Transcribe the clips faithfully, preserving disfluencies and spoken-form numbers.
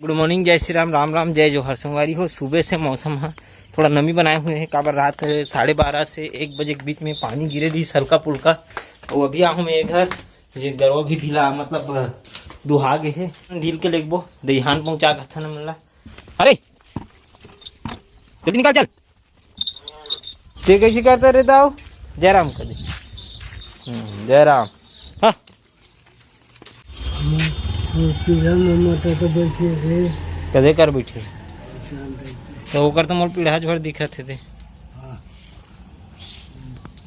गुड morning, जय श्री राम, राम राम, जय जोहार। संगवारी हो, सुबह से मौसम ह थोड़ा नमी बनाए हुए हे, काबर रात साढ़े बारह से एक बजे के बीच में पानी गिरे रहिस हल्का फुल्का। अउ अभी आहूँ मैं घर, जे गरवा भी ढीला, मतलब दुहा गे हे, ढील के लेगबो दईहान पहुंचा कथन हमन ला। अरे जल्दी निकाल चल। ते कैसे करता रे दाऊ? जयराम कर दे। हम्म, जयराम। हाँ। मोर पीढ़ा में माता तो बैठे रे। कदे कर बैठे? तो ओकर तो मोर पीढ़ा झोर दिखत हे ते। हाँ।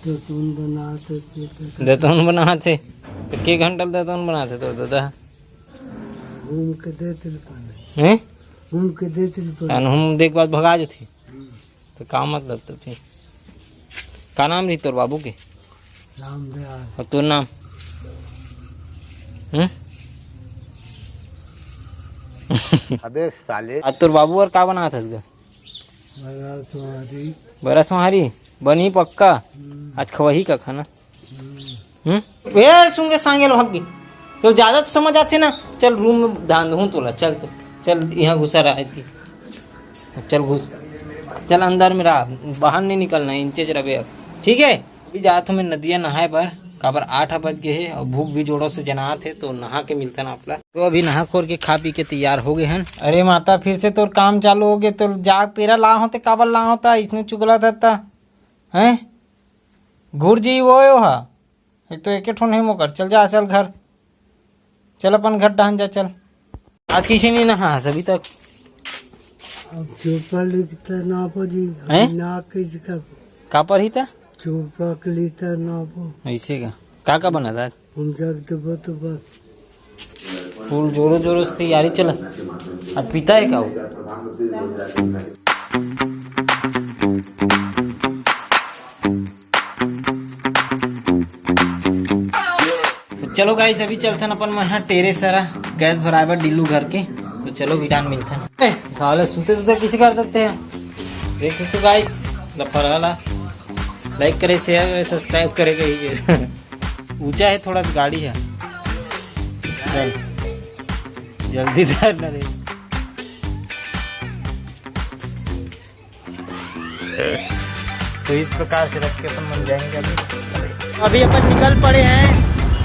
दतौन बनात हे ते। दतौन बनात हे। तो के घंटा ले दतौन बनात हे तोर दादा? घूम के दे तिल पानी। हैं? घूम के दे तिल पानी। कान हम देख बाद भगा जथे। हम्म। तो का मतलब तो फिर? का नाम रही तोर बाबू के? रामदयाल। और तोर नाम? हम्म? अबे साले। आज तोर बाबू और का बनात हस गा? बरा सोहारी। बरा सोहारी? बनी पक्का? हम्म। आज खवाही का खाना? हम्म। हम्म? ए, सुन के सांगे लो हक गई। तो ज्यादा तो समझ आथे ना। चल रूम में धांधहूँ तोला, चल तो। चल यहाँ घुसा रहा है ती। चल घुस। चल अंदर में रहा, बाहर नहीं निकलना है, इंचे ज रबे अब। ठीक है? अभी जात हूँ मैं नदिया नहाए बर, काबर आठ बज गए हे और भूख भी जोरों से जनात हे, तो नहा के मिलथन आप ला। तो अभी नहा खोर के खा पी के तैयार हो गए हन। अरे माता, फिर से तोर काम चालू हो गए, तो जाग पेरा ला होते, काबर ला होता, इसने चुगला था, हैं? घुर जी वो यो हा। एक तो एके ठो नहीं मोकर। चल जा, चल घर। चल अपन घर डहन जा, चल। आज कैसे नहीं नहा हस अभी तक? अब चोपा लिखता नापो जी। हैं? ना किसका? का पर ही था? चोपा के लिखता नापो। ऐसे का? का का बना था? हम जग देबो तो बस। फुल जोरों जोरों से तैयारी चलत। अब पीता है का वो? तो चलो गाइस, अभी चलथन अपन मन ह टेरे सरा गैस भराए बर डिल्लू घर के। तो चलो बिडान मिलथन। ए, साले सुते सुते किसी कर देते हैं। देख सकते हो गाइस, लफड़ा ला लाइक करे, शेयर करे, सब्सक्राइब करे के ही। ऊंचा है थोड़ा सा गाड़ी है। गाइस, जल्दी धर ना रे। तो इस प्रकार से रख के अपन मन जाएंगे अभी। अभी अपन निकल पड़े हैं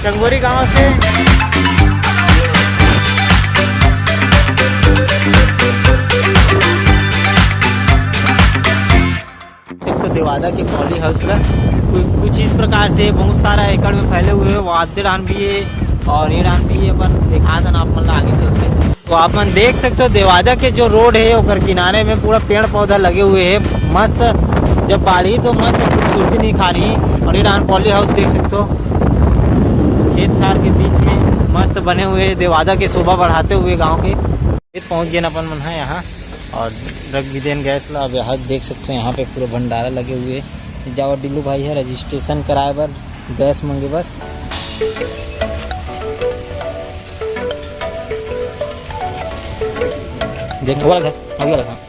चंगोरी गांव से। एक तो देवादा के पॉली हाउस ला कु-, कुछ इस प्रकार से बहुत सारा एकड़ में फैले हुए हैं। वो आधे डान भी है और ये डान भी है, अपन दिखा देना आप मन ला आगे चल के। तो आप मन देख सकते हो, देवादा के जो रोड है, ओकर किनारे में पूरा पेड़ पौधा लगे हुए हैं। मस्त, जब बाढ़ी तो मस्त खूबसूरती निखारही। और ये डान पॉली हाउस देख सकते हो, खेत खार के बीच में मस्त बने हुए, देवादा के शोभा बढ़ाते हुए गांव के। खेत पहुंच गए ना अपन मन है यहाँ, और रख भी देन गैस ला। अब यहाँ देख सकते हो, यहाँ पे पूरा भंडारा लगे हुए हैं। जाओ डिल्लू भाई है रजिस्ट्रेशन कराए बर, गैस मंगे बर। देख, वाला घर, अभी वाला घर।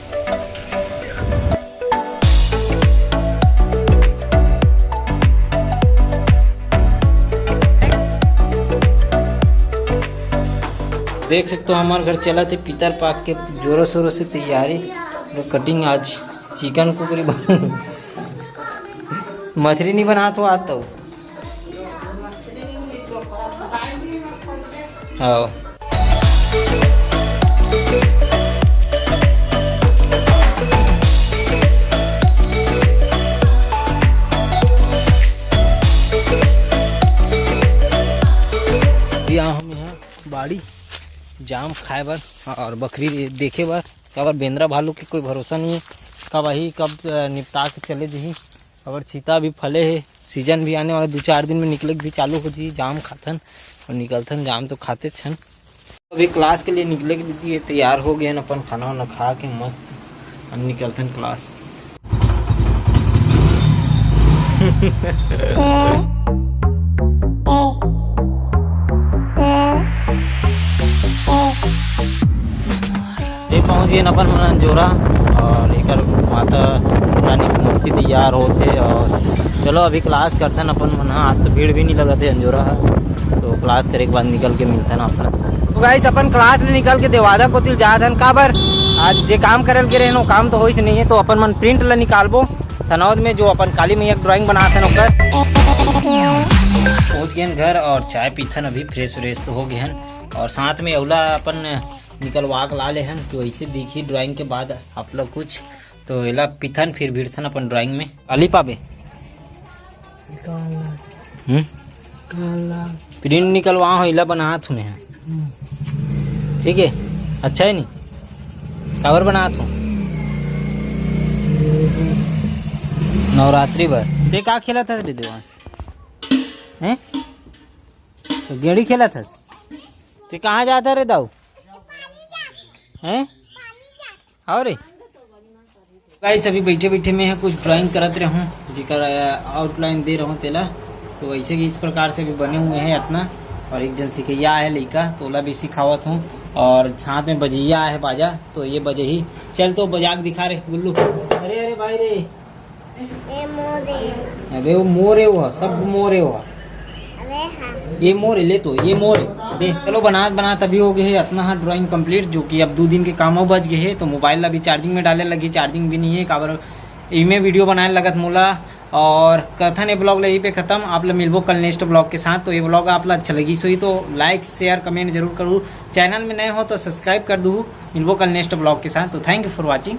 देख सकते हो, हमारे घर चला थे पितर पाक के जोरों शोरों से तैयारी। कटिंग आज चिकन कुकरी बन-, मछली नहीं बना तो आज तो। आओ। अभी आओ हम यहाँ बाड़ी जाम खाए बर और बकरी देखे बर, काबर बेंदरा भालू के कोई भरोसा नहीं है, कब आही, कब, अ, निपटा के चले जही। अगर चीता भी फले हे, सीजन भी आने वाला, दो चार दिन में निकले भी चालू हो जी। जाम खाथन और निकलथन, जाम तो खाते छन। अभी क्लास के लिए निकले के लिए तैयार हो गए हैं, अपन खाना वाना खा के मस्त हम निकलथन क्लास। ये पहुंच गए अपन मन अंजोरा और एकर माता रानी की मूर्ति तैयार होत हे। और चलो अभी क्लास करथन अपन मन, आज तो भीड़ भी नहीं लगत हे अंजोरा ह। तो क्लास करे के बाद निकल के मिलथन आप ला। तो गाइस, अपन क्लास ले निकल के देवादा कोती जात हन। काबर? आज जे काम करे ल गे रहेन, वो काम तो होइस नहीं है, तो अपन मन प्रिंट ला निकालबो सनौद में, जो अपन काली मैया के ड्राइंग बनात हन ओकर। पहुंच गेन घर और चाय पीथन, अभी फ्रेश व्रेश तो हो गेन और साथ में अउला अपन निकलवा के ला लेहन। तो ऐसे दिखी ड्राइंग के बाद आप लोग कुछ, तो एला पीथन फिर भिड़थन अपन ड्राइंग में। काली पाबे। काला। हम्म। काला। प्रिंट निकलवा हो, इला बनात हूँ मैं। हम्म। ठीक है, अच्छा है नहीं? काबर बनात हो? नवरात्रि बर। ते का खेलत हस रे देवा? हैं? तो गेड़ी खेलत हस? ते कहाँ जात हस रे दाऊ? हैं? और गाइस, अभी बैठे बैठे मैं कुछ ड्राइंग करत रहूँ, जेकर आउटलाइन दे रहूँ तेला। तो वैसे कि इस प्रकार से भी बने हुए हैं इतना। और एक जन सिखैया है लइका, तो ओला भी सिखावत हूँ। और साथ में बजैया है बाजा, तो ये बजे ही। चल तो बजा के दिखा रे गुल्लू। अरे अरे भाई रे, ये मोर है। अबे वो मोर है, वो सब मोर है वो। अबे हाँ। ये मोर है, ले तो ये मोर है। दे, चलो बनात बनात अभी हो गए है इतना, हाँ, ड्राइंग कंप्लीट, जो कि अब दो दिन के काम और बच गए है। तो मोबाइल अभी चार्जिंग में डाले लगी, चार्जिंग भी नहीं है, काबर इमे वीडियो बनाए लगत मोला। और कथन ये ब्लॉग ले यहीं पे खत्म, आप लोग मिलबो कल नेक्स्ट ब्लॉग के साथ। तो ये ब्लॉग आप ला अच्छा लगी सोई तो लाइक शेयर कमेंट जरूर करू, चैनल में नए हो तो सब्सक्राइब कर दू। मिलबो कल नेक्स्ट ब्लॉग के साथ, तो thank you for watching।